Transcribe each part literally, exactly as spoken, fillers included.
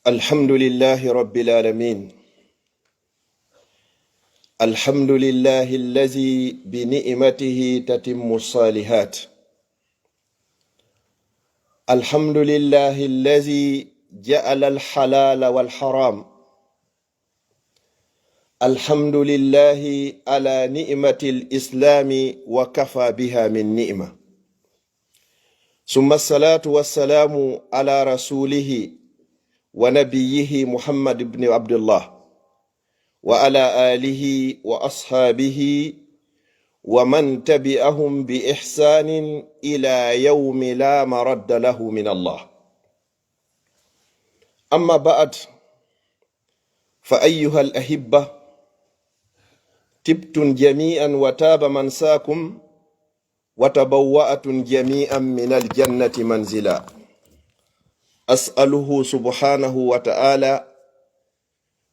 الحمد لله رب العالمين. الحمد لله الذي بنعمته تتم الصالحات. الحمد لله الذي جعل الحلال والحرام. الحمد لله على نعمة الإسلام وكفى بها من نعمة. ثم الصلاة والسلام على رسوله ونبيه محمد بن عبد الله وعلى آله وأصحابه ومن تبعهم بإحسان إلى يوم لا مرد له من الله. أما بعد، فأيها الأحبة، طبتم جميعا وطاب ممشاكم وتبوأتم جميعا من الجنة منزلا. أسأله سبحانه وتعالى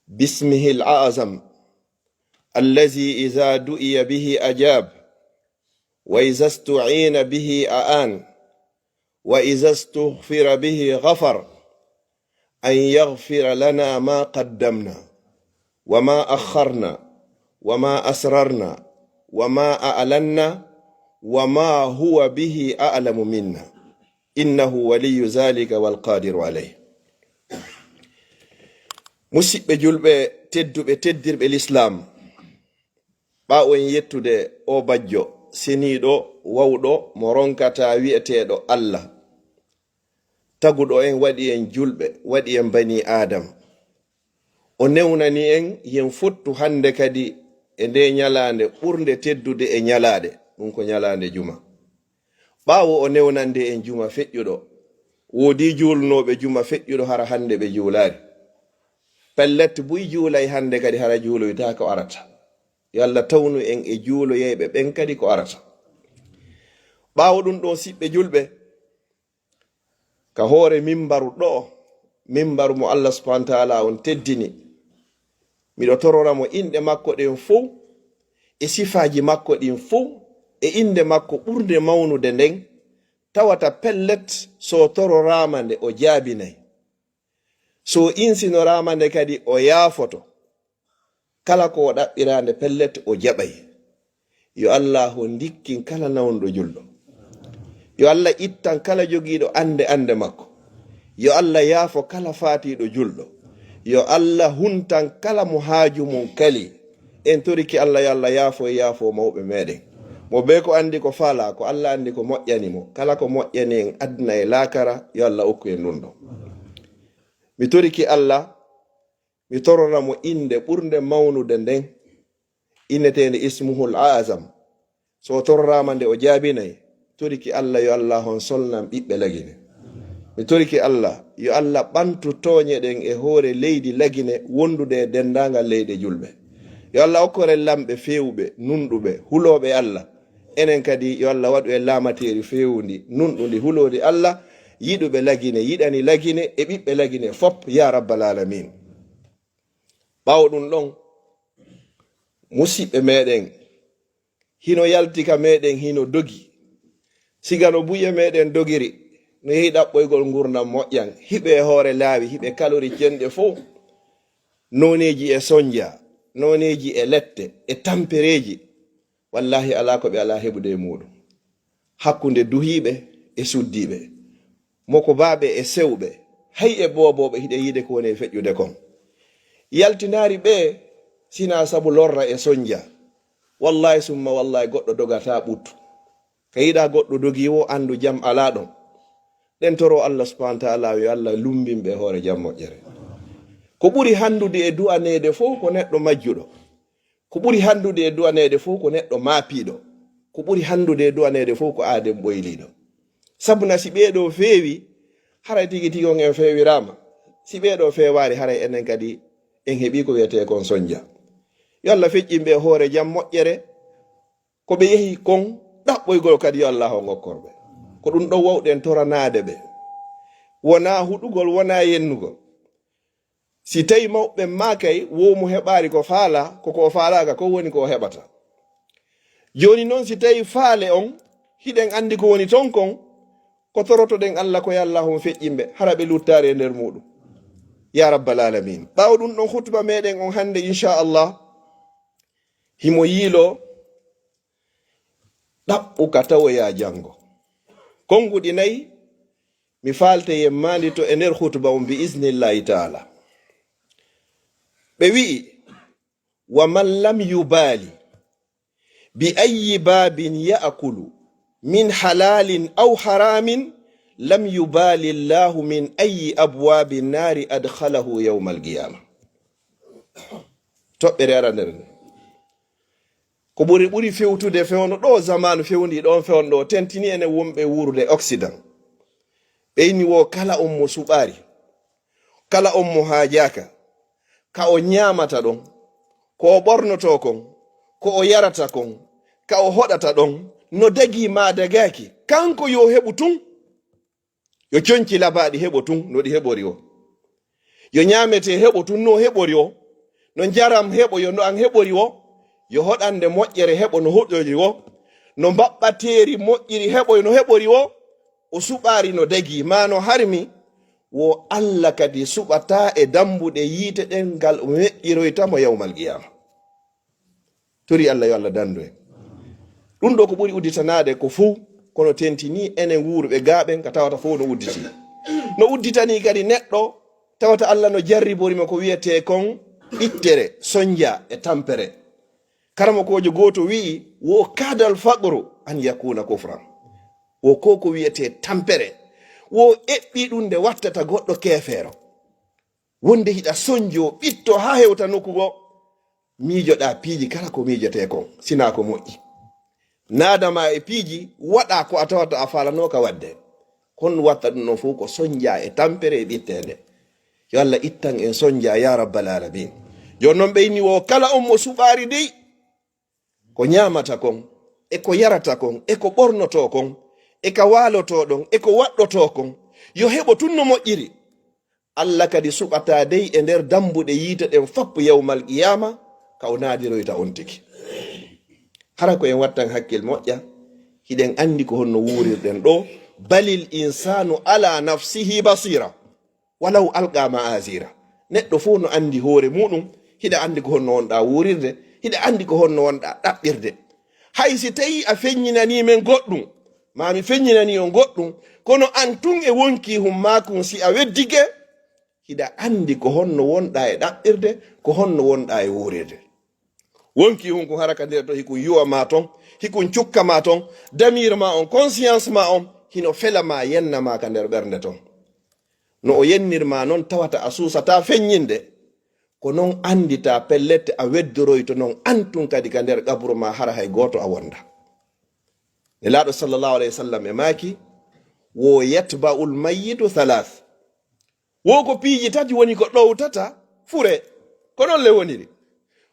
باسمه الأعظم الذي إذا دعي به أجاب، وإذا استعين به أعان، وإذا استغفر به غفر، أن يغفر لنا ما قدمنا وما أخرنا وما أسررنا وما أعلنا وما هو به أعلم منا، إنه ولي ذلك والقادر عليه. Musidɓe julɓe tedduɓe, teddirɓe Lislaam, ɓaawo en yettude o bajjo seniiɗo, wawɗo, mo ronkataa wi'eteeɗo Allah, taguɗo en, waɗi en julɓe, waɗi en banii Aadam. O newnani en yen fottu hannde kadi e nde ñalaande ɓurnde teddude e ñalaaɗe, ɗum ko ñalaande juma. Ɓaawo o newnande en juma feƴƴuɗo, woodi juulnooɓe juma feƴƴuɗo hara hannde ɓe juulaali. Pellet, buy juulay hannde kadi hara juuloytaa ko arata. Yo Allah tawnu en e juuloyayɓe ɓen kadi ko arata. Ɓaawo ɗum ɗon, siɓɓe julɓe, ka hoore mimbaru ɗo'o, mimbaru mo Allah subhanahu wa ta'ala on teddini, miɗo torora mo inɗe makko ɗen fow, e sifaaji makko ɗin fow, e innde makko ɓurnde mawnude nden, tawata pellet, so tororaama nde, o jaabinay. So insinoraama nde kadi, o yaafoto. Kala ko o ɗaɓɓiraande, pellet, o jaɓay. Yo Allaahu ndikkin kala nawnuɗo julɗo. Yo Allah ittan kala jogiiɗo annde, annde makko. Yo Allah yaafo kala faatiiɗo julɗo. Yo Allah huntan kala mo haaju mum kali. En toriki Allah, yo Allah yaafo e yaafo mawɓe meɗen. Mo bee ko anndi ko faalaa, ko Allah anndi ko moƴƴani mo. Kala ko moƴƴani en aduna e laakara, yo Allah okku en ɗum ɗo. Mi toriki Allah, mi torora mo innde ɓurnde mawnude nden, inneteende Ismuhul Aazam. So o tororaama nde, o jaabinay, toriki Allah, yo Allah on solnan ɓiɓɓe Lagine. Mi toriki Allah, yo Allah ɓantu tooñe ɗen e hoore leydi Lagine wondude e denndaangal leyɗe julɓe. Yo Allah okkore lamɓe feewuɓe, nunɗuɓe, hulooɓe Allah. Enen kadi, yo Allah waɗu en laamateeri feewundi, nunɗundi, huloondi Allah, yiɗuɓe Lagine, yiɗani Lagine e ɓiɓɓe Lagine fop, yaa rabbal aalamiin. Ɓaawo ɗum ɗon, musiɓɓe meɗen, hino yalti ka meɗen, hino dogi. Siga no buye meɗen dogiri, no yehi ɗaɓɓoygol ngurndan moƴƴan, hiɓe e hoore laawi, hiɓe kalori cenɗe fow, nooneeji e sonja, nooneeji e lette, e tampereeji. Wallaahi, alaa ko ɓe alaa heɓude e muuɗum. Hakkunde duhiiɓe e suddiiɓe, mokobaaɓe e sewɓe, hay e boobooɓe, hiɗen yiide ko woni e feƴƴude kon. Yaltinaari ɓe, sinaa sabu lorra e sonja. Wallaahi summa wallaahi, goɗɗo dogataa ɓuttu. Ka yiɗaa goɗɗo dogii woo, anndu jam alaa ɗon. Ɗen toroo Allah subhanahu wa ta'ala, yo Allah lumbin ɓe e hoore jam moƴƴere. Ko ɓuri hanndude e du'aneede fow ko neɗɗo majjuɗo. Ko ɓuri hanndude e du'aneede fow ko neɗɗo maapiiɗo. Ko ɓuri hanndude e du'aneede fow ko aaden ɓoyliiɗo. Sabu na si ɓee ɗoo feewi, haray tigi tigi on en feewiraama. Si ɓee ɗoo feewaali, haray enen kadi en heɓii ko wi'etee kon sonja. Yo Allah feƴƴin ɓe e hoore jam moƴƴere. Ko ɓe yehi kon ɗaɓɓoygol kadi, yo Allah on okkor ɓe. Ko ɗum ɗon wawɗen toranaade ɓe. Wonaa huɗugol, wonaa yennugol. Si tawi mawɓe maa kay, wo mo heɓaali ko faalaa, ko ko o faalaaka, ko woni ko o heɓata. Jooni non, si tawi faale on, hiɗen anndi ko woni ton kon, ko torotoɗen Allah ko yo Allah on feƴƴin ɓe, hara ɓe luttaare e nder muuɗum. Ya rabbal alamin. Ɓaawo ɗum ɗon hutuba meɗen on hannde, inchallah, himo yiilo ɗaɓɓu ka tawoya janngo. Konnguɗi nayi, mi faalte yemmaandi to e nder hutuba on bi isnillahi taala. Ɓe wi'i, wa man lam yubali bi ayyi babin ya'kulu min halalin aw haramin, lam yubali Allahu min ayyi abwabi nari adkhalahu yawmal qiyama. Toɓɓere arandere nde. Ko ɓuri, ɓuri fewtude fewndo ɗo zamanu fewndi ɗon fewndo ɗo tentini ene wonɓe wuurde Occident. Ɓeyni wo kala on mo suɓaari, kala on mo haajaaka, ka o ñaamata ɗon, ko o ɓornoto kon, ko o yarata kon, ka o hoɗata ɗon, no dagii maa dagaaki, kanko yo heɓu tun. Yo conci labaaɗi heɓo tun no ɗi heɓori o. Yo ñaametee heɓo tun no heɓori o. No njaram heɓo yo no an heɓori o. Yo hoɗande moƴƴere heɓo no hoɗori o. No mbaɓɓateeri moƴƴiri heɓo no heɓori o. O suɓaari no dagii, maa no harmi, wo Alla kadi suɓataa e dambuɗe yiite ɗen ngal o meƴƴiroyta mo yawmal qiyaama. Tori Alla, yo Alla dandu en. Ɗum ɗo ko ɓuri udditanaade ko fow, kono tentini enen wuuruɓe gaaɓen ka tawata fow no udditi. No udditani kadi neɗɗo tawata Alla no jarribori mo ko wiyetee kon ɓittere, sonja e tampere. Karamokoojo gooto wi'i, wo kadal faqru an yakuna kufran. Wo ko ko wiyetee tampere. Wo eɓɓi ɗum nde wattata goɗɗo keefeero. Wonde hiɗa sonjo ɓitto haa hewta nokku goo, miijoɗaa piiji kala ko miijotee kon, sinaa ko moƴƴi. Naada ma e piiji, waɗa ko a tawata a faalanooka waɗde. Kon watta ɗum ɗon fow ko sonja e tampere e ɓitteende. Yo Alla ittan en sonja, ya rabbal alamin. Jooni non ɓeyni wo kala on mo suɓaari dey, ko ñaamata kon, e ko yarata kon, e ko ɓornotoo kon, e ka waalotoo ɗon, e ko waɗɗotoo kon, yo heɓo tun no moƴƴiri. Alla kadi suɓataa dey e nder dambuɗe yiite ɗen fappu yawmal qiyaama, ka o naadiroyta on tigi. Hara ko en wattan hakkil moƴƴa, hiɗen anndi ko honno wuurirɗen ɗo, balil insaanu ala nafsihi basira. Walaw alqa ma'azira. Neɗɗo fow no anndi hoore muɗum, hiɗa anndi ko honno wonɗaa wuurirde, hiɗa anndi ko honno wonɗaa ɗaɓɓirde. Hay si tawii a feññinanii men goɗɗum, maa mi feññinanii on goɗɗum, kono an tun e wonkii hum maakun si a weddike, hiɗa anndi ko honno wonɗaa e ɗaɓɓirde, ko honno wonɗaa e wuurirde. Wonkii hum kun hara ka nder ɗo hikun yuwa ma ton, hikun cukka ma ton, damiir ma on, conscience ma on, hino fela ma, yenna ma ka nder ɓernde ton. No o yennir ma non tawata a suusataa feññinde, ko non anndita pellette a weddoroyto non an tun kadi ka nder qabru ma hara hay gooto a wonda. Nelaaɗo sallallahu alayhi wa sallam e maaki, wo yatba'ul mayyitu thalath. Wo ko piiji tati woni ko ɗowtata fure. Ko non le woniri.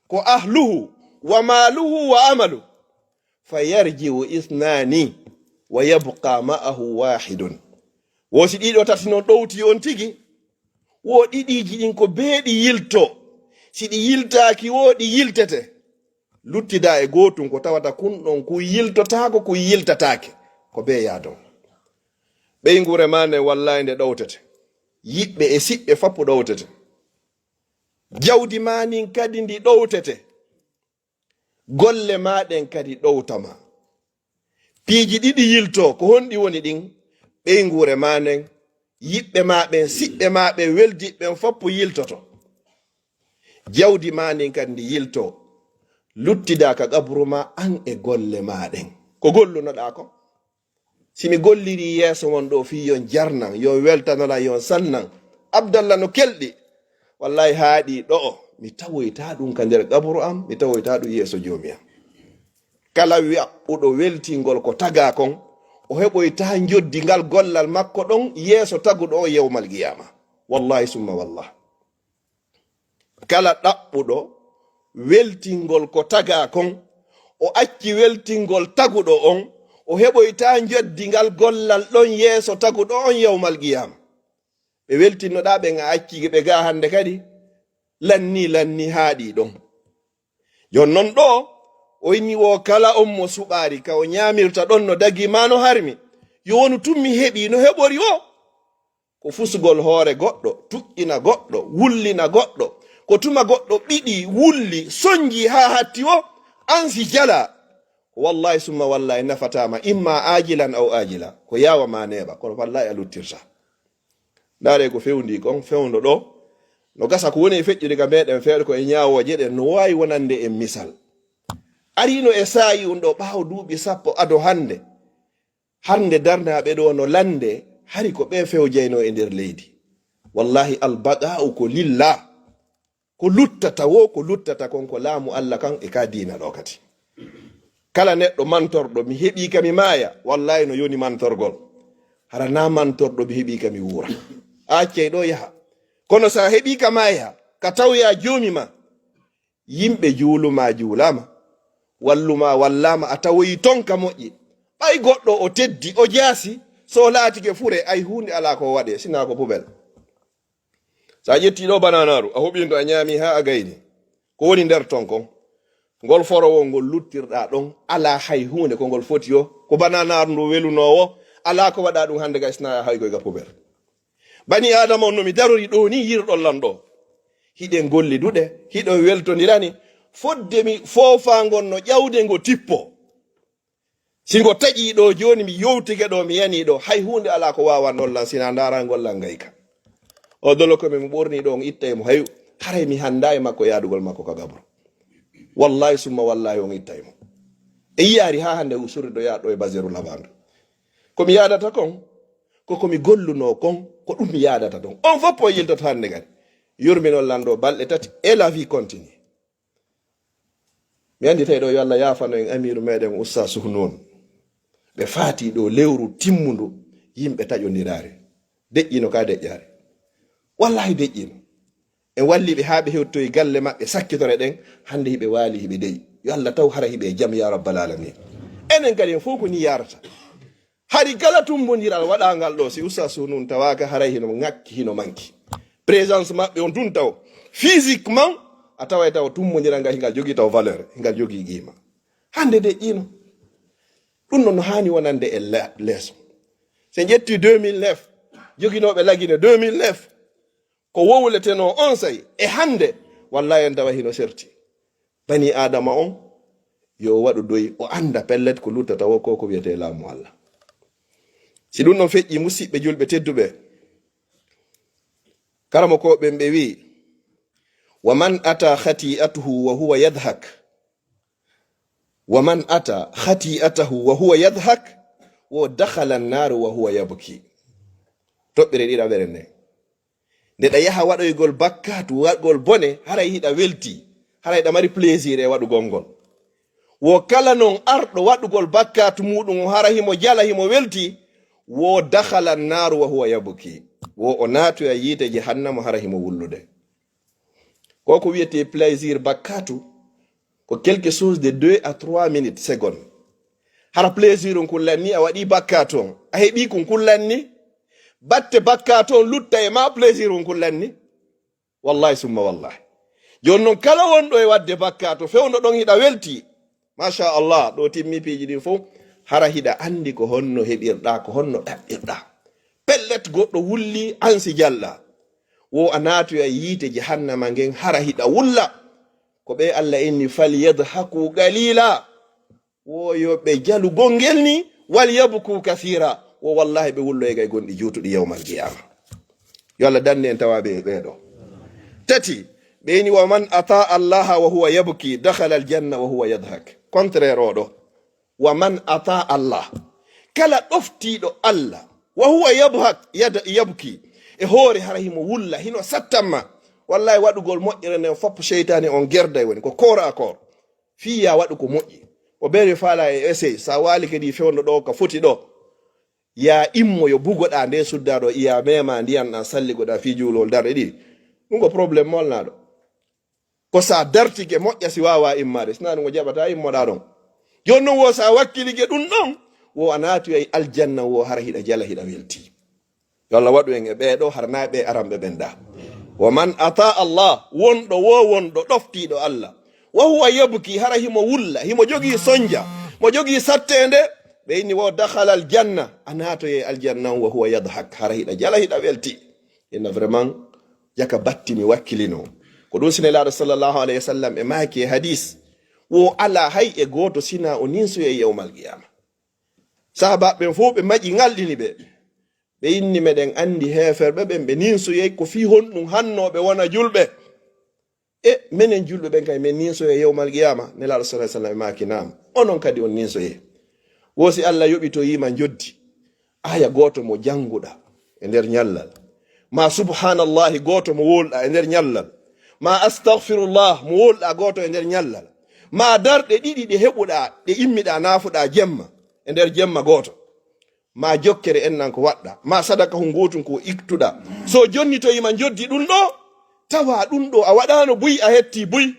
Ko ahluhu, wa maaluhu, wa amalu. Fa yarji'u ithnaani, wa yabqa ma'ahu waahidun. Wo si ɗiɗo tati non ɗowti on tigi, wo ɗiɗiiji ɗin ko bee ɗi yilto. Si ɗi yiltaaki wo ɗi yiltete. Luttida e gootun ko tawata kun ɗon kun yiltotaako, kun yiltataake. Ko bee yaadon. Ɓeynguure maa nden wallahi nde ɗowtete. Yiɓɓe e siɓɓe fappu ɗowtete. Jawdi maa ndin kadi ndi ɗowtete. Golle maa ɗen kadi ɗowtama. Piiji ɗiɗi yilto, ko honɗi woni ɗin? Ɓeynguure maa nden, yiɓɓe maa ɓen, siɓɓe maa ɓen, weldiɓɓe ɓen fappu yiltoto. Jawdi maa ndin kadi ndi yilto. Luttida ka qabru maa an e golle maa ɗen. Ko gollunoɗaa ko? Si mi golliri yeeso mon ɗo fii yon jarnan, yon weltanolan, yon sannan, Abdallah no kelɗi. Wallahi haaɗi ɗo'o, mi tawoytaa ɗum ka nder qabru am, mi tawoytaa ɗum yeeso Joomi am. Kala wi'uɗo weltingol ko tagaa kon, o heɓoytaa njoddi ngal gollal makko ɗon yeeso taguɗo o yawmal qiyaama. Wallahi summa wallah. Kala ɗaɓɓuɗo weltingol ko tagaa kon, o acci weltingol taguɗo on, o heɓoytaa njoddi ngal gollal ɗon yeeso taguɗo on yawmal qiyaama. Ɓe weltinnoɗaa ɓen a acci ɓe gaa hannde kadi, lanni, lanni haaɗi ɗon. Jon non ɗo, o inni wo kala on mo suɓaari ka o ñaamirta ɗon no dagi maa no harmi, yo wonu tun mi heɓi no heɓori o. Ko fusugol hoore goɗɗo, tuƴƴina goɗɗo, wullina goɗɗo. Ko tuma goɗɗo ɓiɗi, wulli, sonji haa hatti o, ansi jala. Ko wallahi summa wallahi nafataama, imma ajilan aw ajila. Ko yaawa ma neeɓa, kono wallahi a luttirta. Ndaare ko fewndi kon, fewndo ɗo. No gasa ko woni e feƴƴude ka meɗen feere ko e ñaawooje ɗen, no waawi wonande en misal. Arino e saa'i un ɗo ɓaawo duuɓi sappo ado hannde. Hannde darnaaɓe ɗo no lande, hari ko ɓe fewjayno e nder leydi. Wallahi, albaqa'u ko lillah. Ko luttata wo, ko luttata kon, ko laamu Allah kan e ka diina ɗo kadi. Kala neɗɗo mantorɗo, mi heɓi ka mi maaya, wallahi no yoni mantorgol. Hara na mantorɗo, mi heɓi ka mi wuura. A accay ɗo yaha. Kono sa heɓi ka maaya, ka tawya joomi ma, yimɓe juuluma juulama, walluma wallama, a tawoyi ton ka moƴƴi. Ɓay goɗɗo o teddi, o jaasi, so laatike fure, ay huunde alaa ko waɗe, sina ko pubel. Sa ƴetti ɗo bananaru, a huɓinto, a ñaami haa a gayni. Ko woni nder ton kon? Ngol forowol ngol luttirɗa ɗon, alaa hay huunde ko ngol foti yo. Ko bananaru ndu welunoowo, alaa ko waɗa ɗum hannde ga sina hay koy ga pubel. Bani Adama on no mi darori ɗo ni yirɗon lan ɗo. Hiɗen golli duɗe, hiɗon weltondirani. Fodde mi foofa ngon no ƴawde ngo tippo. Si ngo taƴi ɗo jooni mi yowtike ɗo mi yani ɗo, hay huunde alaa ko waawanɗon lan sina ndarangol lan ngayka. O dolo ko mi ɓorni ɗo on ittay mo, hay haray mi hannda e makko yaadugol makko ka gabro. Wallahi summa wallahi on ittay mo. E yiyaari haa hannde usuri ɗo yaha ɗo e baseru labandu. Ko mi yaadata kon, ko ko mi golluno kon, ko ɗum mi yaadata ɗon. On fof o yiltoto hannde kadi. Yurminol lan ɗo balɗe tati et la vie continue. Mi anndi tawi ɗo yo Allah yaafano en amiiru meɗen Usta Suhnun. Ɓe faati ɗo lewru timmundu yimɓe taƴondiraare. Deƴƴino ka deƴƴaare. Wallahi deƴƴino. En walli ɓe haa ɓe hewtoyi galle maɓɓe sakkitore ɗen. Hannde hiɓe waali hiɓe deyi. Yo Allah taw hara hiɓe e jam ya rabbal alamin. Enen kadi en fof ko ni yarata. Hari kala tumbondiral waɗangal ɗo, si Usta Suhnun tawaaka, haray hino ŋakki, hino manki. Présence maɓɓe on tun taw. Physiquement, a taway taw tumbondiral ngal hingal jogii taw valeur, hingal jogii qiima. Hannde deƴƴino. Ɗum noon no haani wonande e le-, leeso. So en ƴetti deux mille neuf, joginooɓe Lagine deux mille neuf, ko wowletenoo on say e hannde, wallahi en tawa hino serti. Bani Adama on, yo waɗu doy, o annda pellet ko luttata wo ko, ko wiyetee laamu Allah. Si ɗum ɗon feƴƴi, musiɓɓe julɓe tedduɓe, karamokooɓe ɓe wi'i, "Wa man ata khati'atuhu wa huwa yadhak." "Wa man ata khati'atahu wa huwa yadhak, wo dakhala an-nar wa huwa yabki." Toɓɓere ɗiɗaɓere nde. Nde ɗa yaha waɗoygol bakkaatu, waɗgol bone, haray hiɗa welti, haray ɗa mari plaisir e waɗugol ngol. Wo kala non arɗo waɗugol bakkaatu muɗum o, hara himo jala, himo welti, wo dakhala an-nar wa huwa yabki. Wo o naatoya yiite jahannama, hara himo wullude. Ko ko wiyetee plaisir bakkaatu, ko quelque chose de deux à trois minutes, seconde. Hara plaisir on kullanni, a waɗi bakkaatu on, a heɓi kun kullanni, batte bakkaatu on lutta e ma plaisir on kullanni. Wallahi summa wallahi. Jooni non kala wonɗo e waɗde bakkaatu, fewndo ɗon hiɗa welti. Masha Allah, ɗo timmi piiji ɗin fof, hara hiɗa anndi ko honno heɓirɗa, ko honno ɗaɓɓirɗa. Pellet goɗɗo wulli, ansi jalla. Wo a naatoya yiite jahannama ngen, hara hiɗa wulla. Ko ɓe Allah inni, "Falyadhaku qalila." Wo yo ɓe jalu gongel ni, "Walyabku kathira." Wo wallahi ɓe wulloy gay gonɗi juutuɗi yawmal qiyama. Yo Allah danne en tawa ɓe ɓeɗo. Tati, ɓe ini, "Wa man ata Allaha wa huwa yabki, dakhala al-janna wa huwa yadhak." Contraire o ɗo. "Wa man ata Allah." Kala ɗoftiiɗo Allah, "wa huwa yabhak, yad-, yabki." E hoore hara himo wulla, hino sattamma. Wallahi waɗugol moƴƴere nden fop seytaane on gerday woni, ko corps à corps. Fii ya waɗu ko moƴƴi. O ɓeɗo faala e essai, sa waali kadi fewndo ɗo ka foti ɗo. Ya immo yo bugoɗa nde sudda ɗo, iya mema ndiyan ɗan salligoɗa fii juulol darɗe ɗiɗi. Ɗum ko problème molnaɗo. Ko sa dartike moƴƴa si wawa immade, sina ɗum o jaɓata immoɗa ɗon. Jooni non wo sa wakkilike ɗum ɗon, wo a naatoyay aljanna wo hara hiɗa jala hiɗa welti. Yo Allah waɗu en e ɓeeɗo, hara na ɓe aranɓe ɓen ɗa. Wa man ata Allah, wonɗo wo wonɗo ɗoftiiɗo Allah. Wa huwa yabki, hara himo wulla, himo jogii sonja, mo jogii sattende, Ɓe inni wo dakhala aljanna, a naatoye aljanna on, wa huwa yadhak, hara hiɗa jala, hiɗa welti. Inna vraiment, jaka batti mi wakkilino. Ko ɗum si Nelaaɗo sallallahu alayhi wa sallam e maaki e hadis, wo ala hay e gooto sina o ninsoye yawmal qiyama. Sahabaaɓe ɓen fof ɓe maƴi, ŋalɗini ɓe. Ɓe inni, meɗen anndi heeferɓe ɓen, ɓe ninsoyey ko fii honɗum hannooɓe wona julɓe. E menen julɓe ɓen kay, men ninsoye yawmal qiyama? Nelaaɗo sallallahu alayhi wa sallam e maaki, naam, onon kadi on ninsoye. Wo si Allah yoɓitoyiima njoddi, aya gooto mo jannguɗa e nder ñallal, ma subhanallahi gooto mo wowluɗa e nder ñallal, ma astaghfirullah mo wowluɗa gooto e nder ñallal, ma darɗe ɗiɗi ɗe heɓuɗa, ɗe immiɗa, naafuɗa jemma, e nder jemma gooto, ma jokkere en nan ko waɗɗa, ma sadaka hun gootun ko iktuɗa. So jonnitoyima njoddi ɗum ɗo, tawa ɗum ɗo a waɗano buy, a hetti buy.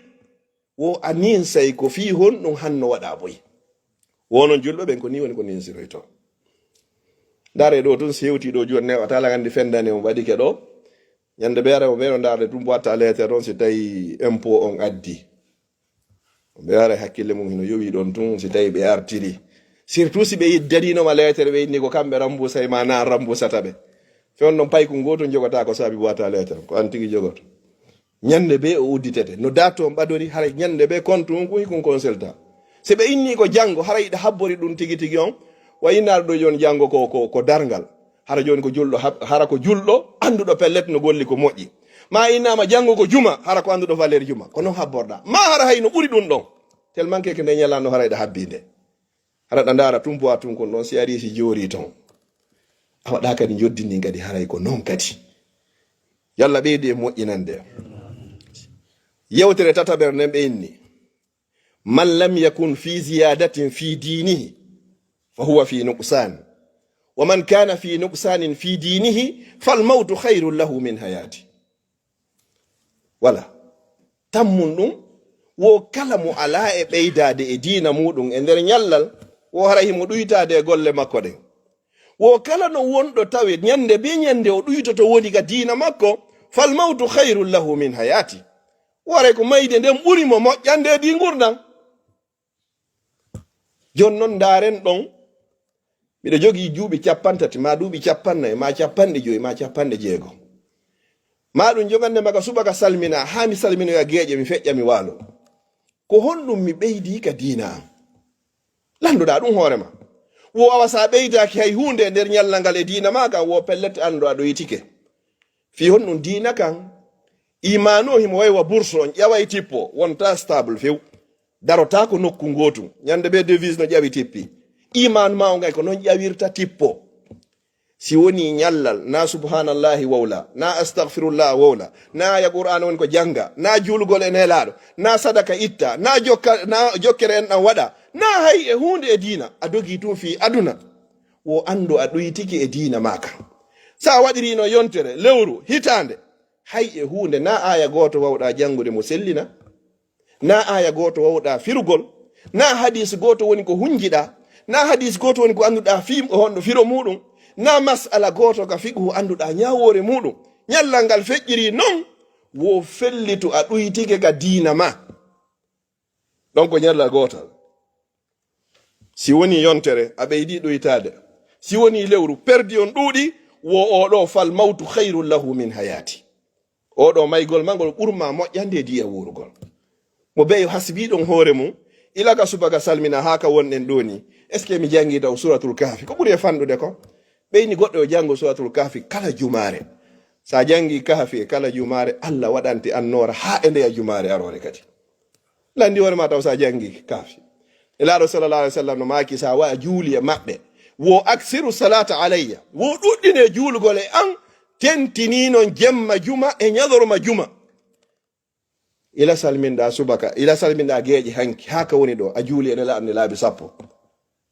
Wo a ninsay ko fii honɗum hanno waɗa buy. Wonon julɓe ɓen ko ni woni ko ninsiroyto. Ndare ɗo tun si hewti ɗo joni newata ala gandi fendane on waɗike ɗo. Ñande ɓeere o ɓeero ndarde tun boîte à lettres on si tawi impôt on addi. Ɓe ara hakkille mum hino yowi ɗon tun si tawi ɓe artiri. Surtout si ɓe yiddaninoma leetere, ɓe inni ko kamɓe remboursay ma, na remboursata ɓe. Fewndo ɗon paykun gootun jogata ko saabi boîte à lettres, ko an tigi jogoto. Ñande be o udditete. No date on ɓadori, haray ñande be compte on kun hikun consulta. Si ɓe inni ko janngo, haray iɗa habbori ɗum tigi tigi on. Wa innaɗo ɗo jon janngo ko, ko, ko darngal. Hara joni ko julɗo hab-, hara ko julɗo annduɗo pellet no golli ko moƴƴi. Ma innama janngo ko juma, hara ko annduɗo valeur juma. Ko non habborɗa. Ma hara hay no ɓuri ɗum ɗon. Tellement que nde ñalano hara iɗa habbi nde. Hara ɗa ndaara tun boîte tun kon ɗon si ari si joori ton. A waɗa kadi njoddi ndin kadi haray ko non kadi. Yalla ɓeydi e moƴƴinande. Yewtere tataɓere nden ɓe inni. Man lam yakun fi ziyadatin fi dinihi fa huwa fi nuqsan. Wa man kana fi nuqsanin fi dinihi fal mawtu khayrun lahu min hayati. Wala. Tammun ɗum, wo kala mo alaa e ɓeydaade e diina muɗum e nder ñallal, wo hara himo ɗuytaade e golle makko ɗen. Wo kala no wonɗo tawe ñande be ñande o ɗuytoto woni ka diina makko, fal mawtu khayrun lahu min hayati. Wo haray ko mayde nden ɓuri mo moƴƴande e di ngurndan. Jon non ndaaren ɗon, miɗo jogii duuɓi cappanɗe tati, ma duuɓi cappanɗe nayi, ma cappanɗe joyi, ma cappanɗe jeego. Ma ɗum jogande maga subaka salmina, haa mi salminoya geeƴe, mi feƴƴa, mi waalo. Ko honɗum mi ɓeydii ka diina am? Landoɗaa ɗum hoore ma. Wo awa sa ɓeydaaki hay huunde e nder ñallal ngal e diina ma kan, wo pellet anndo a ɗoytike. Fii honɗum diina kan? Imaanu o himo wayi wa bourse, on ƴaway tippo, wonta stable few. Darota ko nokku ngootu. Ñande be devise no ƴawi tippi. Imaanu ma o ngay ko non ƴawirta tippo. Si woni ñallal, na subhanallahi wowla, na astaghfirullah wowla, na aya Qur'an woni ko jannga, na juulugol e Nelaaɗo, na sadaka itta, na jokka-, na jokkere en ɗan waɗa, na hay e huunde e diina, a dogi tun fii aduna. Wo anndu a ɗuytike e diina ma kan. Sa waɗirino yontere, lewru, hitaande, hay e huunde, na aya gooto wawɗa janngude mo sellina. Na aya gooto wawɗa firugol, na hadis gooto woni ko hunjiɗa, na hadis gooto woni ko annduɗa fii honɗo firo muɗum, na mas'ala gooto ka fiqhu annduɗa ñaawoore muɗum. Ñallal ngal feƴƴiri non, wo fellitu a ɗuytike ka diina ma. Ɗon ko ñallal gootal. Si woni yontere, a ɓeydi ɗoytaade. Si woni lewru, perdi on ɗuuɗi, wo oɗo fal mawtu khayrun lahu min hayati. Oɗo maygol ma ngol ɓurma moƴƴande e diya wuurugol. Mo beyo hasbi ɗon hoore mum, ila ka subaka salmina haa ka wonɗen ɗo ni. Est-ce que mi janngi taw Suratul Kahfi? Ko ɓuri e fanɗude ko? Ɓeyni goɗɗo yo janngo Suratul Kahfi kala jumaare. Sa janngi Kahfi e kala jumaare, Allah waɗante annoora haa e ndeya jumaare aroore kadi. Landi hoore ma taw sa janngi Kahfi. Nelaaɗo sallallahu alaihi wasallam no maaki sa wa juuli e maɓɓe. Wo aksiru salata alayya. Wo ɗuɗɗine juulugol e an, tentini non jemma juma e ñalorma juma. Ila salminɗa subaka, ila salminɗa geeƴe hanki, haa ka woni ɗo, a juuli e Nelaaɗo nde laabi sappo.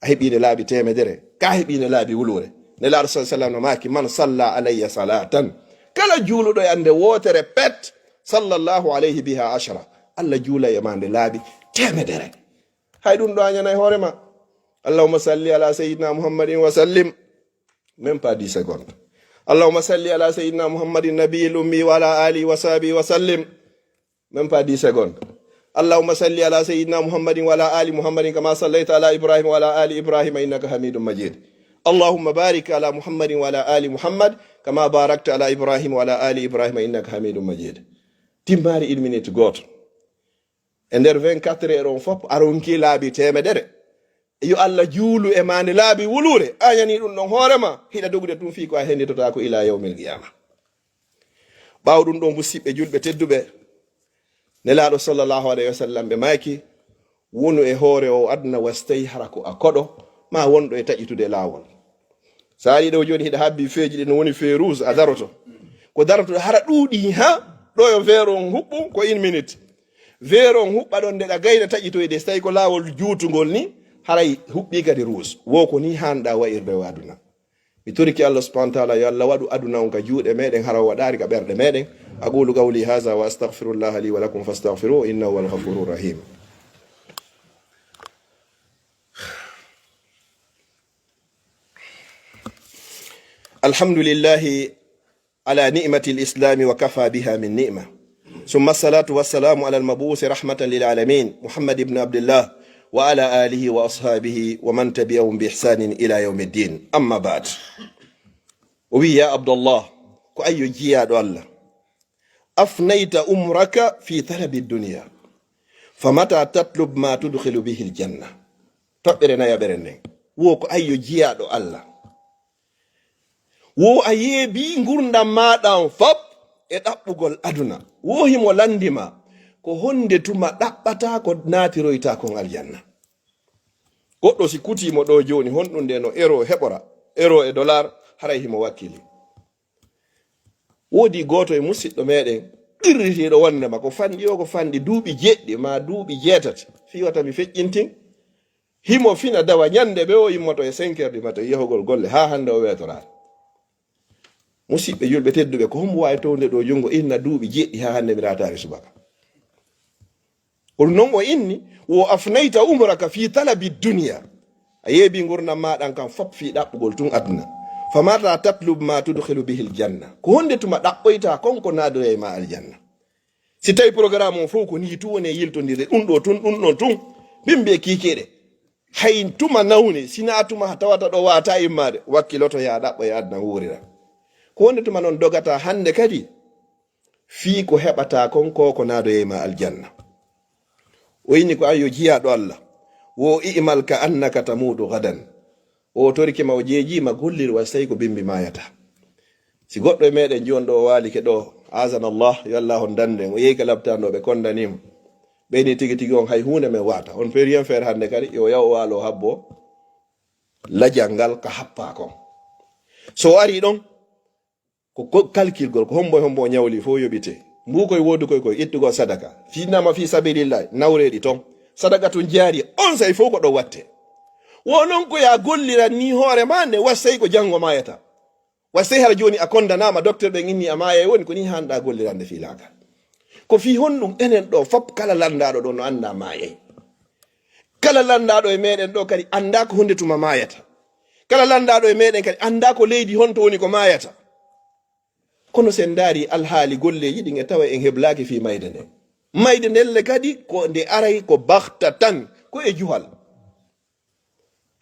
A heɓi nde laabi teemedere, ka heɓi nde laabi wuluure. Nelaaɗo sallallahu alaihi wasallam no maaki, man salla alayya salatan. Kala juuluɗo e ande wootere pet, sallallahu alayhi biha ashra. Allah juulay e ma nde laabi teemedere. Hay ɗum ɗo a ñanay hoore ma. Allahumma salli ala sayyidina Muhammadin wa sallim. Même pas dix secondes. Allahumma salli ala sayyidina Muhammadin nabiyil ummi wa ala alihi wa sahbihi wa sallim. Même pas dix secondes. اللهم صل على سيدنا محمد وعلى آل محمد كما صليت على إبراهيم وعلى آل إبراهيم إنك حميد مجيد. اللهم بارك على محمد وعلى آل محمد كما باركت على إبراهيم وعلى آل إبراهيم إنك حميد مجيد. Timmaari une minute gooto. E nder vingt-quatre heures on fof, a ronki laabi teemedere. Yo Allah juulu e maande laabi wuluure, a ñaanii ɗum ɗon hoore ma, hiɗa dogude ɗum fii ko a henditotaako ilaa yawmil qiyaama. Ɓaawo ɗum ɗo, musiɓɓe julɓe tedduɓe, Nelaaɗo sallallahu alayhi wa sallam ɓe maaki, wonu e hoore o aduna was tawi hara ko a koɗo, ma wonɗo e taƴitude laawol. So ari ɗo jooni hiɗa habbi feeji ɗi no woni feu rouge a daroto. Ko daroto hara ɗuuɗi ha ɗo yo vert on huɓɓu ko une minute. Vert on huɓɓa ɗon nde ɗa gayna taƴitoyde so tawi ko laawol juutungol ni haray huɓɓi kadi rouge. Wo ko ni hanɗa wa'irde o aduna. Mi toriki Allah subhanahu wa ta'ala yo Allah waɗu aduna on ka juuɗe meɗen hara o waɗaari ka ɓerɗe meɗen. أقول قولي هذا وأستغفر الله لي ولكم فاستغفروه إنه هو الغفور الرحيم. الحمد لله على نعمة الإسلام وكفى بها من نعمة. ثم الصلاة والسلام على المبعوث رحمة للعالمين محمد بن عبد الله وعلى آله وأصحابه ومن تبعهم بإحسان إلى يوم الدين. أما بعد. O wi, ya Abdallah, ko ayyo jiyaaɗo Allah. أفنيت عمرك في طلب الدنيا فمتى تطلب ما تدخل به الجنة. Toɓɓere nayaɓere nden. Wo ko ayyo jiyaaɗo Allah. Wo a yeebi ngurndam maaɗa on fop e ɗaɓɓugol aduna. Wo himo lanndi ma ko honde tuma ɗaɓɓata ko naatiroyta kon aljanna. Goɗɗo si kutii mo ɗo jooni, honɗum nde no euro heɓora, euro e dollar, haray himo wakkili. Woodi gooto e musiɗɗo meɗen qirritiiɗo wondema ko fanɗi o, ko fanɗi duuɓi jeɗɗi ma duuɓi jeetati. Fii wata mi feƴƴintin. Himo fina dawa ñande ɓe o immoto e cinq heures du matin yahugol golle haa hande o weetoraali. Musiɓɓe julɓe tedduɓe, ko hombo waawi towde ɗo junngo inna duuɓi jeɗɗi haa hande mi raataali subaka? Ko ɗum non o inni, wo afnayta umraka fi talabi dunya. A yeebi ngurndan maaɗan kan fop fii ɗaɓɓugol tun aduna. Famata tatlub ma tudkhilu bihil janna. Ko honde tuma ɗaɓɓoyta kon ko naadoyay ma aljanna? Si tawi programme on fof ko ni tun woni e yiltondirde, ɗum ɗo tun, ɗum ɗon tun, bimbi e kiikiiɗe. Hay tuma nawni, sina tuma tawata ɗo wata immaade, wakkiloto ya ɗaɓɓo e aduna wuurira. Ko honde tuma non dogata hande kadi? Fii ko heɓata kon ko ko naadoyay ma aljanna. O inni ko an yo jiyaaɗo Allah, wo i'mal ka annaka tamutu gadan. O torike ma, o jeeji ma, gollir wa sey ko bimbi mayata. Si goɗɗo e meɗen jooni ɗo o waalike ɗo, azana Allah, yo Allah on danden, o yehi ka labtando ɓe kondanimo. Ɓe ni tigi tigi on hay hunde men wata. On fait rien faire hande kadi, yo yaw o waalo habbo lajal ngal ka happa kon. So o ari ɗon, ko, ko kalkilgol, ko hombo e hombo o ñawli fof yoɓite. Mbuukoy woodukoy koy ittugol sadaka. Finnama fi sabilillahi, nawreɗi ton. Sadaka tun jaari, on say fof ko ɗo watte. Wo non ko ya golliran ni hoore ma nde, wa sey ko janngo mayata. Wa sey hara jooni a kondanama, docteur ɓen inni a maayay, woni ko ni hanɗa gollirande fi laagal. Ko fi honɗum enen ɗo fop kala landaɗo ɗo no anda maayay. Kala landaɗo e meɗen ɗo kadi anda ko honde tuma mayata. Kala landaɗo e meɗen kadi anda ko leydi honto woni ko mayata. Kono sen ndaari alhaali golleeji ɗin e tawa en heblaaki fii mayde nden. Mayde nden le kadi ko nde aray ko baxta tan, ko e juhal.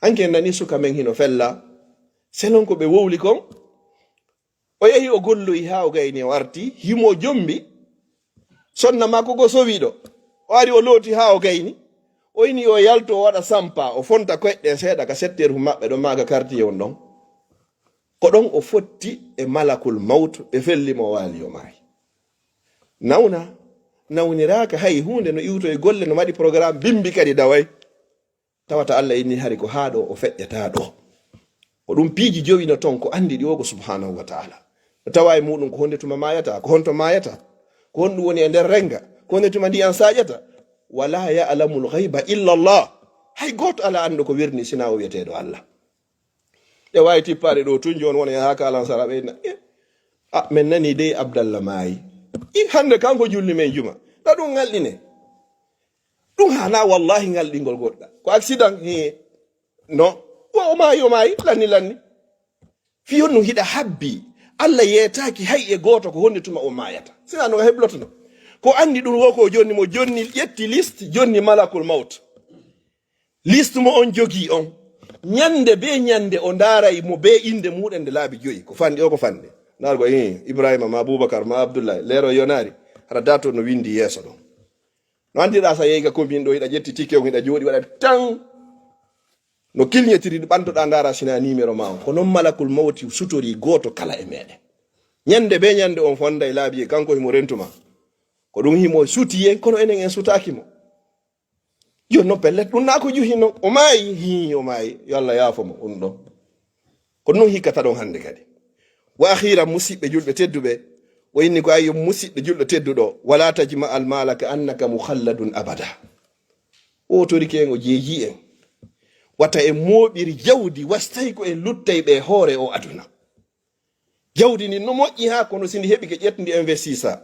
Hanki en nani suka men hino fella, selon ko ɓe wowli kon, o yehi o golloyi haa o gayni o arti, himo jombi, sonna makko go sowiɗo. O ari o looti haa o gayni, o ini o yalto o waɗa sampa, o fonta koyɗe seeɗa ka setteeru maɓɓe ɗon maaga kartiye on ɗon. Ko ɗon o fotti e malakul mawt, ɓe felli mo o waali o maayi. Nawna, nawniraaka hay huunde no iwto e golle, no waɗi programme bimbi kadi daway. Tawata Allah inni hari ko haa ɗo o feƴƴata ɗo. Ko ɗum piiji jowi no ton ko andi ɗi o ko subhanahu wa ta'ala. No tawa e muɗum ko honde tuma mayata, ko honto mayata, ko honɗum woni e nder renga, ko honde tuma ndiyan saƴata. Wala ya'lamul ghaiba illa Allah. Hay gooto ala anndo ko wirni sina o wi'eteeɗo Allah. Ɗe waawi tippaade ɗo tun jooni wona yaha ka alansara ɓe na. Eh, a, men nani dey Abdallah maayi. I hande kanko julni men juma. Ɗa ɗum ngalɗine. Ɗum hana wallahi ngalɗingol goɗɗa. Ko accident he. No. Wo o maayi, o maayi, lanni, lanni. Fi honno hiɗa habbi. Allah yeetaaki hay e gooto ko honde tuma o maayata. Sina no heblotono. Ko anndi ɗum wo ko jonni mo jonni ƴetti liste, jonni malakul mawt. Liste mo on jogii on. Ñande be ñande o ndaaray mo be innde muɗen nde laabi joyi. Ko fanɗi o, ko fanɗi. Ndaar ko, eh, Ibrahima ma Abubakar ma Abdullahi, leero yonaari, hara dato no winndi yeeso ɗon. No anndirɗa sa yehi ka commune ɗo, hiɗa ƴetti ticket on, hiɗa jooɗi waɗa tan. No kilñetiri ɓantoɗa ndaara sina numéro ma on. Ko non malakul mawti sutori gooto kala e meɗen. Ñande be ñande on fonday laabi e kanko himo rentuma. Ko ɗum himo suti en, kono enen en sutaaki mo. Yo non pellet, ɗum na ko juhi non. O maayi, hii, o maayi. Yo Allah yaafo mo, ɗum ɗon. Ko ɗum hikkata ɗon hannde kadi. Wa akhiran, musiɓɓe julɓe tedduɓe, o inni ko, ayyo, musiɓɓe julɗo tedduɗo, wala tajma al mala ka annaka mukhalladun abada. O torike en, o jeeji en. Wata en mooɓir jawdi, wastay ko en luttay ɓe hoore o aduna. Jawdi ndi no moƴƴi haa kono si ndi heɓi ke ƴettundi investisa.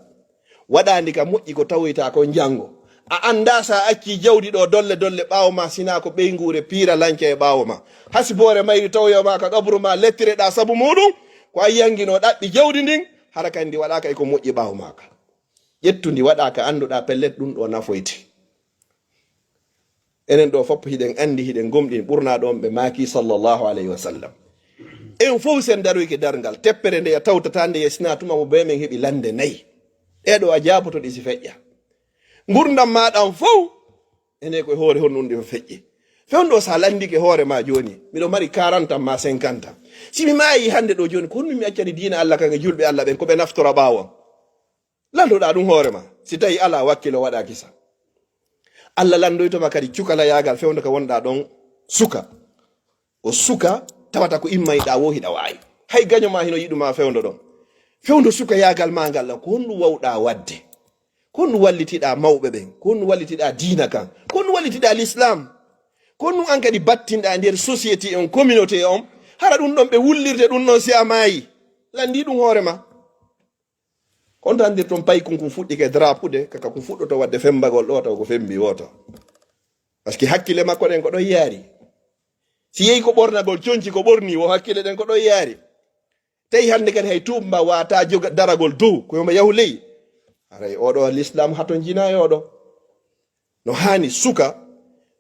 Waɗaandi ka moƴƴi ko tawoyta ko janngo. A annda sa acci jawdi ɗo dolle dolle ɓaawo ma sina ko ɓeynguure piira lanca e ɓaawo ma. Hasiboore mayri tawoyo ma ka qabru ma lettireɗa sabu muɗum. Ko a yangino ɗaɓɓi jawdi ndin, hara kadi ndi waɗaka e ko moƴƴi ɓaawo ma ka. Ƴettundi waɗaka annduɗa pellet ɗum ɗo nafoyte. Enen ɗo fof hiɗen anndi, hiɗen gomɗin ɓurna ɗon ɓe maaki sallallahu alayhi wa sallam. En fof sen daroyke darngal, teppere nde a tawtata nde yesna tuma mo be men heɓi lande nayi. Ɗe ɗo a jaaboto ɗi si feƴƴa. Ngurdam ma ɗam fof, ene ko e hoore honɗum ɗi feƴƴi. Fewndo sa landike hoore ma jooni, miɗo mari quarante ans ma cinquante ans. Si mi maayi hannde ɗo jooni, ko honɗum mi accani diina Allah kan e julɓe Allah ɓen ko ɓe naftora ɓaawo? Landoɗa ɗum hoore ma. Si tawi ala wakkilo waɗa kisa. Allah landoytoma kadi cukalayaagal fewndo ka wonɗa ɗon suka. Ko suka tawata ko immayɗa wo hiɗa waawi. Hay gaño ma hino yiɗuma fewndo ɗon. Fewndo sukayaagal ma ngal ɗon, ko honɗum wawɗa waɗde? Ko honɗum wallitiɗa mawɓe ɓen? Ko honɗum wallitiɗa diina kan? Ko honɗum wallitiɗa l'islam? Ko honɗum an kadi battinɗa e nder société on, communauté on? Hara ɗum ɗon ɓe wullirde ɗum ɗon si a maayi. Landi ɗum hoore ma. Ko honto anndirton paykun kun fuɗɗike drapude, kaka kun fuɗɗoto waɗde fembagol ɗo taw ko fembi woto. Parce que hakkille makko ɗen ko ɗon yaari. Si yehi ko ɓornagol conci ko ɓorni wo hakkille ɗen ko ɗon yaari. Tawi hannde kadi hay tuumba wata joga daragol dow, ko yoma yahu ley. Haray oɗo l'islam haton jina e oɗo. No haani suka,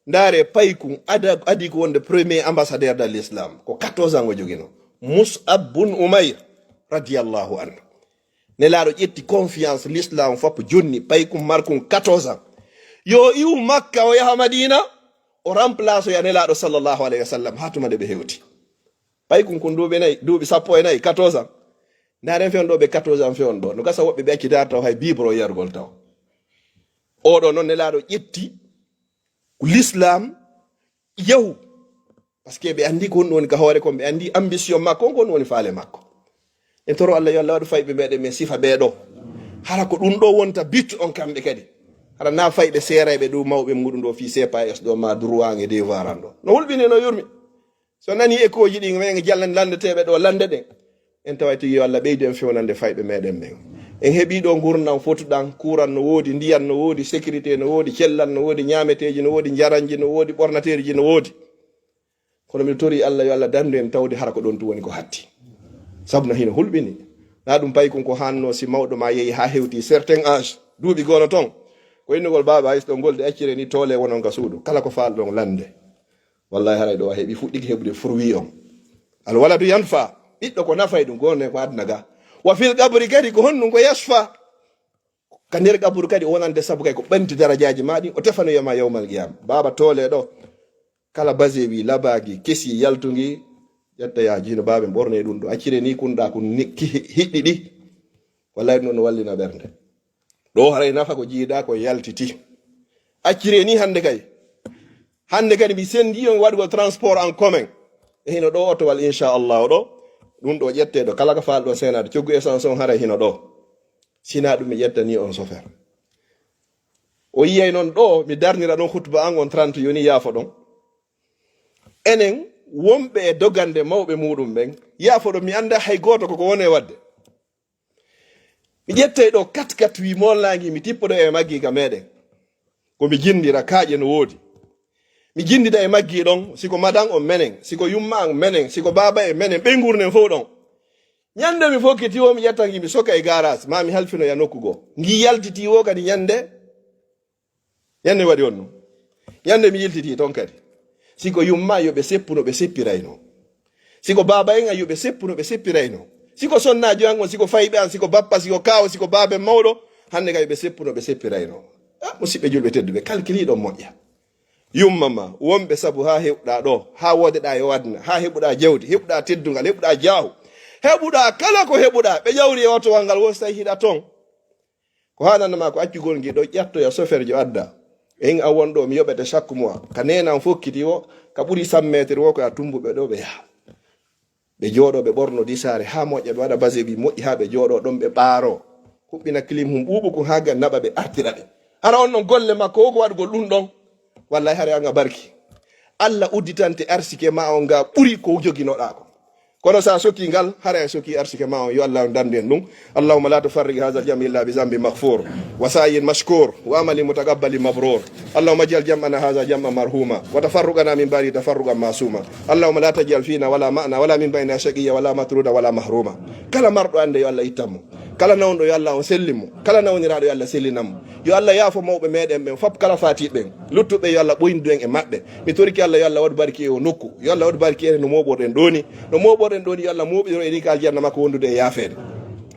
ndaare paykun ada, adi ko wonde premier ambassadeur de l'islam. Ko quatorze ans o jogino. Mus'ab bun Umayr, radiyallahu anhu. Nelaaɗo ƴetti confiance l'islam fop jonni paykun markun quatorze ans. Yo iwu Makka o yaha Madina, o remplace ya Nelaaɗo sallallahu alayhi wa sallam, haa tuma nde ɓe hewti. Paykun kun duuɓi nayi, duuɓi sappo e nayi, quatorze ans. Ndaaren fewndo ɓe quatorze ans fewndo. No gasa woɓɓe ɓe acci daar taw hay bibro yargol taw. Oɗo noon Nelaaɗo ƴetti ko l'islam yahu. Parce que ɓe anndi ko honɗum woni ka hoore kon, ɓe anndi ambition makko on, ko honɗum woni faale makko. En toro Allah yo Allah waɗu fayɓe meɗen men sifa ɓee ɗo. Hara ko ɗum ɗo wonta but on kamɓe kadi. Hara na fayɓe seerayɓe ɗum mawɓe muɗum ɗo fii C P A S ɗo ma droit e devoir an ɗo. No hulɓini no yurmi. So nani écho ji ɗin men jallani landeteeɓe ɗo lande ɗen. En taway tigi yo Allah ɓeydu en fewnande fayɓe meɗen ɓen. En heɓi ɗo ngurndan fotuɗan, kuuran no woodi, ndiyan no woodi, sécurité no woodi, cellal no woodi, ñaameteeji no woodi, njaranji no woodi, ɓornateeriji no woodi. Kono miɗo tori Allah yo Allah dandu en tawde hara ko ɗon tun woni ko hatti. Sabu na hino hulɓini. Na ɗum paykun ko hanno si mawɗo ma yehi ha hewti certain âge, duuɓi gono ton. Ko innugol baaba Aysa ɗo ngolde accire ni toole wonon ka suudu. Kala ko faalɗon lande. Wallahi haray ɗo a heɓi fuɗɗiki heɓude fruit on. Al waladu yanfa. Ɓiɗɗo ko nafay ɗum gono ko aduna ga. Wa fil qabri kadi ko honɗum ko yasfa. Ka nder qaburu kadi o wonande sabu kay ko ɓanti darajaaji ma ɗin, o tefanoyoma yawmal qiyama. Baaba toole ɗo, kala base wi labaagi, kesi, yaltugi, ƴetta ya jiino baaba en ɓorne ɗum ɗo. Accire ni kunɗa kun ni-, ki-, hi-, hiɗɗi ɗi. Wallahi ɗum ɗon no wallina ɓernde. Ɗo haray nafa ko jiiɗa ko yaltiti. Accire ni hande kay. Hande kadi mi sendi on waɗugol transport en commun. E hino ɗo otowal inchallahu ɗo. Ɗum ɗo ƴette ɗo. Kala ko faal ɗo senade. Coggu essence on haray hino ɗo. Sina ɗum mi ƴettani on chauffeur. O yiyay noon ɗo mi darnira ɗon khutba an on trente yoni yaafo ɗon. Enen wonɓe e dogande mawɓe muɗum ɓen. Yaafo ɗon mi anda hay gooto koko wone wadde. Mi ƴettay ɗo kat kat wi mollaangi mi tippoɗo e maggi ka meɗen. Ko mi jindira kaaƴe no woodi. Mi jindida e maggi ɗon, siko madan on menen, siko yumma an menen, siko baaba e menen, ɓe ngurnen fof ɗon. Ñande mi fokkiti wo, mi ƴetta ngi, mi soka e garage, ma mi halfino ya nokku goo. Ngi yaltiti wo kadi ñande, ñande mi waɗi on ɗum. Ñande mi yiltiti toon kadi. Si ko yumma, yo ɓe seppu no ɓe seppirayno. Si ko baaba en an, yo ɓe seppu no ɓe seppirayno. Si ko sonnaajo an on, si ko fayɓe an, si ko bappa, si ko kaaw, si ko baaben mawɗo, hannde kay yo ɓe seppu no ɓe seppirayno. Ah, musidɓe julɓe tedduɓe, kalkiliɗon moƴƴa. Yumma ma, wonɓe sabu haa heɓuɗaa ɗo, haa woodeɗaa e o aduna, haa heɓuɗaa jawdi, heɓuɗaa teddungal, heɓuɗaa jaahu, heɓuɗaa kala ko heɓuɗaa, ɓe ƴawri e otowal ngal, won so tawi hiɗa toon. Ko haananno ma ko accugol ngi ɗo, ƴattoya soferjo adda. En a won ɗo, mi yoɓete chaque mois. Ka neenan fokkiti wo, ka ɓuri cent mètres wo, ko a tumbuɓe ɗo ɓe yaha. Ɓe jooɗo, ɓe ɓorno disaare haa moƴƴa, ɓe waɗa baseɓi moƴƴi haa ɓe jooɗo ɗon, ɓe ɓaaro. Huɓɓina clim hum ɓuuɓu kun haa ga naɓa, ɓe artira ɓe. Hara on ɗon golle makko wo ko waɗugol ɗum ɗon? Wallahi, hara an a barki. Allah udditante arsike ma on nga ɓuri ko joginoɗaa ko. Kono sa soki ngal, hara a soki arsike ma on. Yo Allah on dandu en ɗum. اللهم لا تفرق هذا الجمع إلا بذنب مغفور وسعي مشكور وعمل متقبل مبرور. اللهم اجعل جمعنا هذا جمعا مرحوما وتفرقنا من بعده تفرقا معصوما. اللهم لا تجعل فينا ولا معنا ولا من بيننا شقيا ولا مطرودا ولا محروما. Kala marɗo annde, yo Allah ittan mo. Kala nawɗo, yo Allah on sellin mo. Kala nawniraaɗo, yo Allah sellinan mo. Yo Allah yaafo mawɓe meɗen ɓen fop, kala faatiiɓe ɓen. Luttuɓe, yo Allah ɓoyndu en e maɓɓe. Mi torike Allah, yo Allah waɗu barki e o nokku. Yo Allah waɗu barki en no mooɓorɗen ɗo ni. No mooɓorɗen ɗo ni, yo Allah mooɓiro en ka aljanna makko wondude e yaafeede.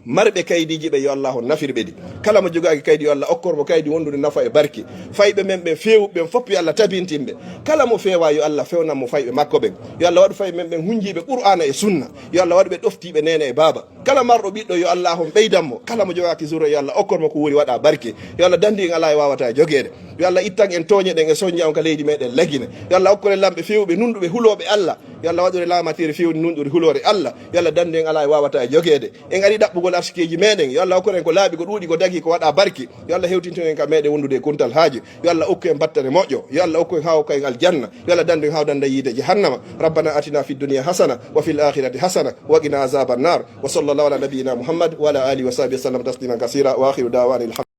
Marɓe kaydiiji ɓe, yo Allah on nafir ɓe ɗi. Kala mo jogaaki kaydi, yo Allah okkor mo kaydi wondude nafa e barke. Fayɓe men ɓen, feewuɓe ɓen fop, yo Allah tabintin ɓe. Kala mo feewaa, yo Allah fewnan mo fayɓe makko ɓen. Yo Allah waɗu fayɓe men ɓen hunjiiɓe Qur'aana e Sunna. Yo Allah waɗu ɓe ɗoftiiɓe neene e baaba. Kala marɗo ɓiɗɗo, yo Allah on ɓeydan mo. Kala mo jogaaki zurriya, yo Allah okkor mo ko wuuri waɗa barke. Yo Allah dandu en alaa e waawataa e jogeede. Yo Allah ittan en tooñe ɗen e soñja on ka leydi meɗen Lagine. Yo Allah okkor en laamɓe feewuɓe, nunɗuɓe, hulooɓe Allah. Yo Allah waɗu en laamateeri feewndi, nunɗundi, huloore Allah. Yo Allah dandu en alaa e waawataa e jogeede. En ari ɗaɓɓugol arsikeeji meɗen. Yo Allah okkor en ko laaɓi, ko ɗuuɗi, ko dagi, ko waɗa barke. Yo Allah hewtintin en ka meɗen wondude e kuntal haaju. Yo Allah okku en battane moƴƴo. Yo Allah okku en haa okka en aljanna. Yo Allah dandu en haa o danda yiite jahannama. ربنا آتنا في الدنيا حسنة وفي الآخرة حسنة وقنا عذاب النار. وصلى الله على نبينا محمد وعلى آله وصحبه وسلم تسليما كثيرا. وآخر دعوانا الحمد